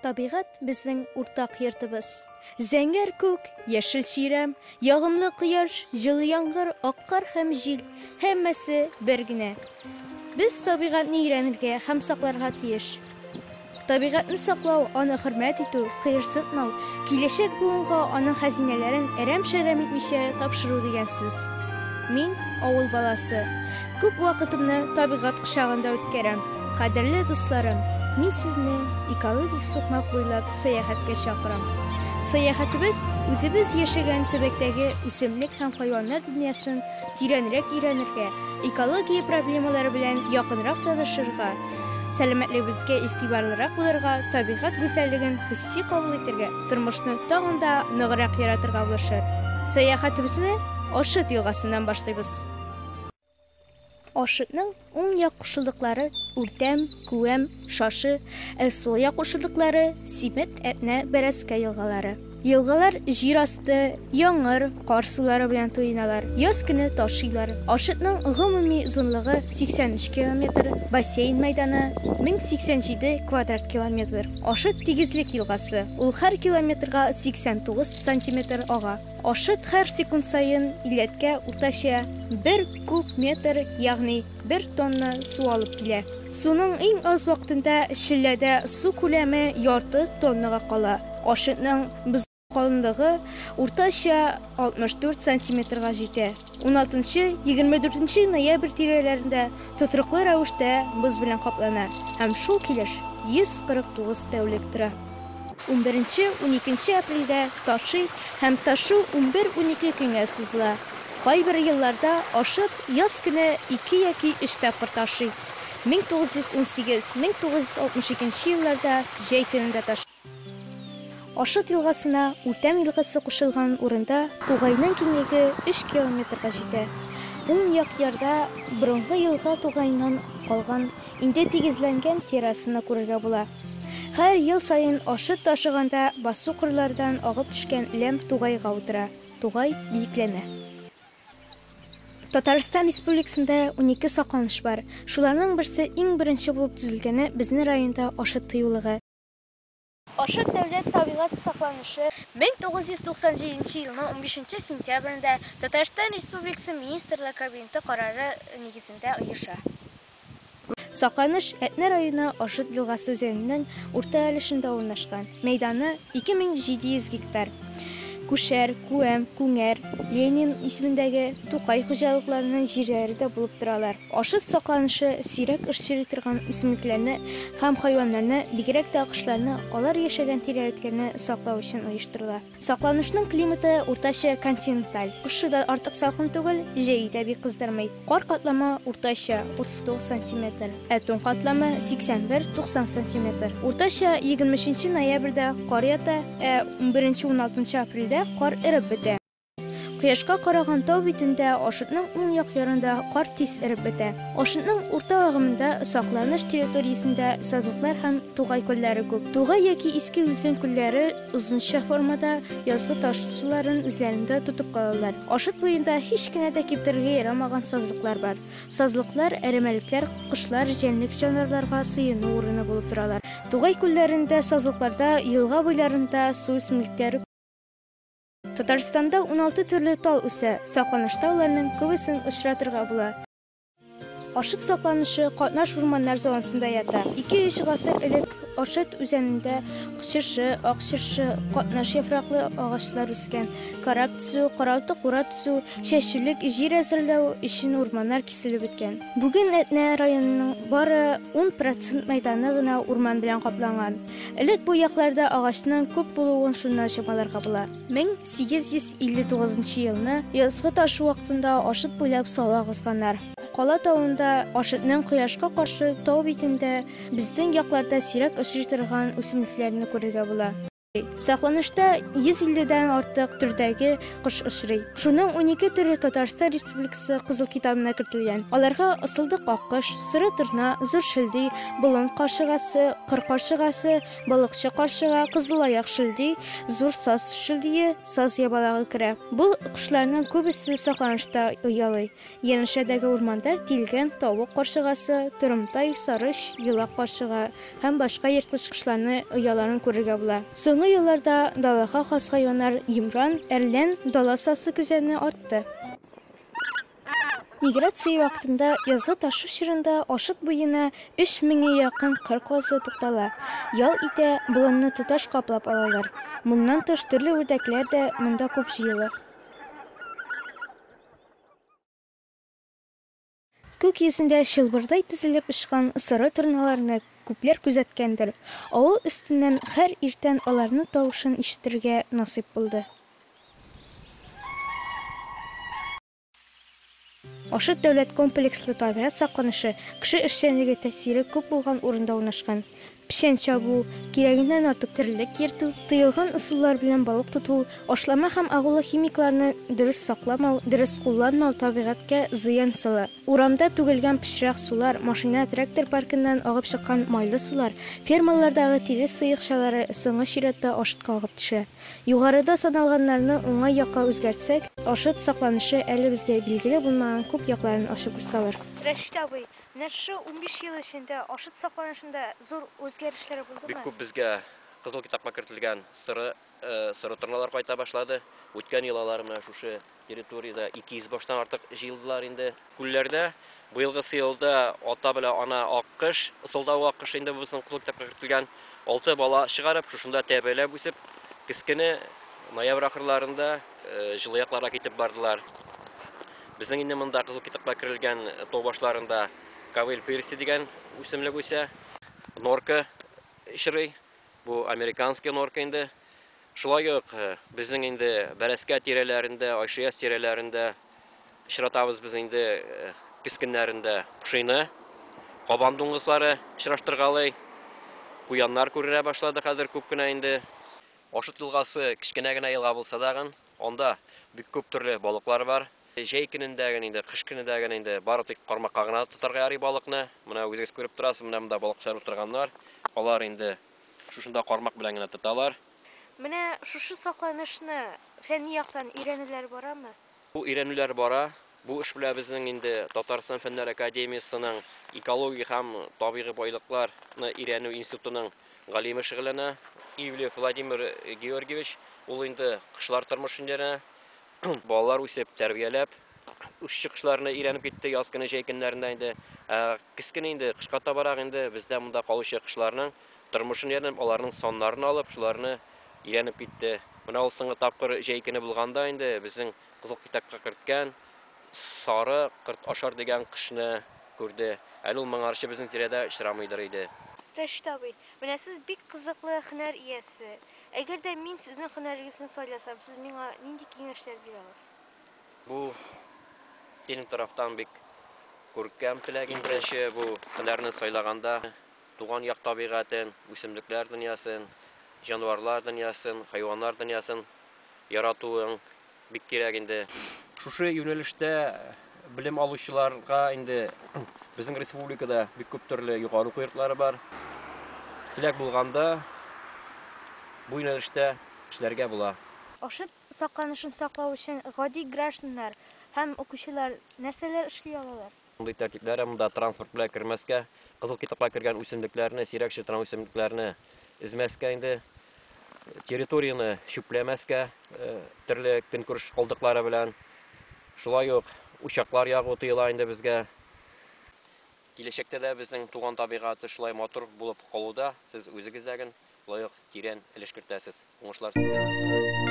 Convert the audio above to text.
Табигать безнең уртак йортыбыз. Зәңгәр күк, яшел чирәм, ягымлы кояш, җылы яңгыр, ак кар һәм җил, һәммәсе бер генә. Без табигатьне өйрәнергә һәм сакларга тиеш. Табигатьне саклау, аны хөрмәт итү, кыерсытмау, киләчәк буынга аның хәзинәләрен әрәм-шәрәм итмичә тапшыру дигән сүз. Мин, авыл баласы, күп вакытымны табигать кочагында үткәрәм. Кадерле дусларым, мин сезне экологик сукмак буйлап сәяхәткә чакырам. Сәяхәтебез үзебез яшәгән төбәктәге үсемлек һәм хайваннар дөньясын тирәнрәк өйрәнергә, экология проблемалары белән якынрак танышырга, сәламәтлегебезгә игътибарлырак булырга, табигать гүзәллеген хисси кабул итәргә, тормышны тагын да ныграк яратырга булышыр. Сәяхәтебезне Ашыт елгасыннан башлыйбыз. Ашытның уң як кушылдыклары Үртәм, Күәм, Шашы, ә сул як кушылдыклары Симет, Әтнә, Бәрәскә елгалары. Елгалар җир асты, яңгыр, кар сулары белән туеналар, яз көне ташыйлар. Ашытның гомуми озынлыгы 83 километр, бассейн мәйданы, 1087 квадрат километр. Ашыт тигезлек елгасы, ул һәр километрга 89 сантиметр ага. Ашыт һәр секунд саен иләткә уртача бер куб метр, ягъни бер тонна су алып килә. Суның иң аз вакытында челләдә су күләме ярты тоннага кала. Ашытның боз калынлыгы уртача 64 сантиметрга җитә. 16-24 ноябрь тирәләрендә тотрыклы рәвештә боз белән каплана һәм шул килеш 149 тәүлек тора. 11-12 апрельдә ташый һәм ташу 11-12 көнгә сузыла. Кайбер елларда Ашыт яз көне ике яки өч тапкыр ташый. 1918-1962 елларда җәй көнендә ташый. Ашыт елгасына Үртәм елгасы кушылган урында тугайның киңлеге өч километрга җитә. Уң як ярда борынгы елга тугаеннан калган инде тигезләнгән террасаны күрергә була. Һәр ел саен Ашыт ташыганда басу-кырлардан агып төшкән ләм тугайга утыра. Тугай биекләнә. Татарстан Республикасында 12 сакланыш бар. Шуларның берсе иң беренче булып төзелгәне безнең районда Ашыт тыюлыгы. Ашыт дәүләт табигать сакланышы 1997 елның унбишенче сентябрендә Татарстан Республикасы Министрлар Кабинеты карары нигезендә оеша. Сакланыш Әтнә районы Ашыт елгасы үзәненең урта өлешендә урнашкан. Мәйданы, 2700 гектар. Күшәр, Күәм, Күңәр, Ленин исемендәге Тукай хуҗалыкларының җирләре дә булып торалар. Ашыт сакланышы сирәк очрый торган үсемлекләрне һәм хайваннарны, бигрәк тә кошларны, алар яшәгән тирәлекләрне саклау өчен оештырыла. Сакланышның климаты уртача континенталь. Кышы да артык салкын түгел, җәе дә бик кыздырмый. Кар катламы уртача 39 сантиметр, ә туң катламы 81-90 сантиметр. Уртача 23 ноябрьдә кар ята, ә 11-16 апрельдә кар эреп бетә. Кояшка караган тау битендә Ашытның уң як ярында кар тиз эреп бетә. Ашытның урта агымында сакланыш территориясендә сазлыклар һәм тугай күлләре күп. Тугай яки иске үзән күлләре озынча формада язгы ташу суларын үзләрендә тотып калалар. Ашыт буенда һич кенә дә киптерергә ярамаган сазлыклар бар. Сазлыклар, әрәмәлекләр кошлар, җәнлек-җанварларга сыену урыны булып торалар. Тугай күлләрендә, сазлыкларда, елга буйларында су үсемлекләре. Татарстанда 16 төрле тал үсә, сакланышта аларның күбесен очратырга була. Ашыт сакланышы катнаш урманнар зонасында ята. Ике-өч гасыр элек Ашыт үзәнендә чыршы, ак чыршы, катнаш яфраклы агачлар үскән. Кораб төзү, каралты-кура төзү, чәчүлек җир әзерләү өчен урманнар киселеп беткән. Бүген Әтнә районының бары 10 процент мәйданы гына урман белән капланган. Элек бу якларда агачның күп булуын шуннан чамаларга була. 1859 нчы елны язгы ташу вакытында Ашыт буйлап сала агызганнар. Кала тавында Ашытның кояшка каршы тау битендә безнең якларда сирәк очрый торган үсемлекләрне күрергә була. Сакланышта 150 дән артык төрдәге кош очрый. Шуның 12 төре Татарстан Республикасы Кызыл китабына кертелгән. Аларга ысылдык аккош, соры торна, зур шөлди, болын карчыгасы, кыр карчыгасы, балыкчы карчыга, кызылаяк шөлди, зур саз шөлдие, саз ябалагы керә. Бу кошларның күбесе сакланышта оялый. Янәшәдәге урманда тилгән, тавык карчыгасы, торымтай, сарыч, елак карчыга һәм башка ерткыч кошларны ояларын күрергә була. Соңгы елларда далага хас хайваннар йомран, әрлән, дала сасы көзәне артты. Миграция вакытында язгы ташу чорында Ашыт буена өч меңгә якын кыр казы туктала, ял итә, болынны тоташ каплап алалар. Моннан тыш төрле үрдәкләр дә монда күп җыела. Күк йөзендә чылбырдай тезелеп очкан соры торналарны күпләр күзәткәндер. Авыл өстеннән һәр иртән аларны тавышын ишетергә насыйп булды. Ашыт дәүләт комплекслы табигать сакланышы кеше эшчәнлеге тәэсире күп булган урында урнашкан. Печән чабу, кирәгеннән артык терлек йөртү, тыелган ысуллар белән балык тоту, ашлама һәм агулы химикларны дөрес сакламау, дөрес кулланмау табигатькә зыян сала. Урамда түгелгән пычрак сулар, машина-трактор паркыннан агып чыккан майлы сулар, фермалардагы тирес сыекчалары соңгы чиратта Ашытка агып төшә. Югарыда саналганнарны уңай якка үзгәртсәк, Ашыт сакланышы әле безгә билгеле булмаган күп якларын ачып салыр. Рәшит абый, менә шушы 15 ел эчендә Ашыт сакланышында зур үзгәрешләр булдымы? Бик күп безгә Кызыл китапка кертелгән соры соры торналар кайта башлады. Үткән ел алар менә шушы территориядә 200 баштан артык җыелдылар инде. Күлләрдә быелгысы елда ата белән ана аккош, ысылдавык аккош инде бу безнең Кызыл китапка кертелгән, алты бала чыгарып, шушында тәбәләп үсеп, кечкенә ноябрь ахырларында җылы якларга китеп бардылар. Безнең инде монда Кызыл китапка керелгән тау башларында ковыль пырси дигән үсемлек үсә, норка очрый, бу американский норка инде. Шулай ук безнең инде Бәрәскә тирәләрендә, Айшияз тирәләрендә очратабыз без инде көз көннәрендә пошины, кабан дуңгызлары очраштыргалый, куяннар күренә башлады хәзер күп кенә инде. Ашыт елгасы кечкенә генә елга булса дагын, анда бик күп төрле балыклар бар. Җәй көнендә генә инде, кыш көнендә генә инде бары тик кармакка гына тотарга ярый балыкны. Менә үзегез күреп торасыз, менә монда балыкчылар утырганнар. Алар инде шушында кармак белән генә тоталар. Менә шушы сакланышны фәнни яктан өйрәнүләр барамы? Бу өйрәнүләр бара. Бу эш белән безнең инде Татарстан Фәннәр академиясенең экология һәм табигый байлыкларны өйрәнү институтының галиме шөгыльләнә. Ивлев Владимир Георгиевич, ул инде кошлар тормышын өйрәнә. Балалар үсеп, тәрбияләп, үсүче кошларны өйрәнеп китте яз көне, җәй көннәрендә инде. Көз көне инде, кышка табарак инде бездә монда калучы кошларның тормышын өйрәнеп, аларның саннарын алып, шуларны өйрәнеп китте. Менә ул соңгы тапкыр җәй көне булганда инде безнең Кызыл китапка керткән сары корт ашар дигән кошны күрде. Әле ул моңарчы безнең тирәдә очрамыйдыр иде. Рәшит абый, менә сез бик кызыклы һөнәр иясе. Әгәр дә мин сезнең һөнәрегезне сайласам, сез миңа нинди киңәшләр бирә аласыз? Бу синең тарафтан бик күркәм теләк. Иң беренче бу һөнәрне сайлаганда туган як табигатен, үсемлекләр дөньясын, җанварлар дөньясын, хайваннар дөньясын яратуың бик кирәк инде. Шушы юнәлештә белем алучыларга инде безнең республикада бик күп төрле югары уку йортлары бар. Теләк булганда бу юнәлештә эшләргә була. Ашыт сакланышын саклау өчен гади гражданнар һәм укучылар нәрсәләр эшли алалар? Мондый тәртипләр монда транспорт белән кермәскә, Кызыл китапка кергән үсемлекләрне, сирәк очрый торган үсемлекләрне өзмәскә инде, территорияне чүпләмәскә, төрле көнкүреш калдыклары белән. Шулай ук учаклар ягу тыела инде безгә. Киләчәктә дә безнең туган табигате шулай матур булып калуда сез үзегез дә шулай ук тирән өлеш кертәсез. Уңышлар сезгә!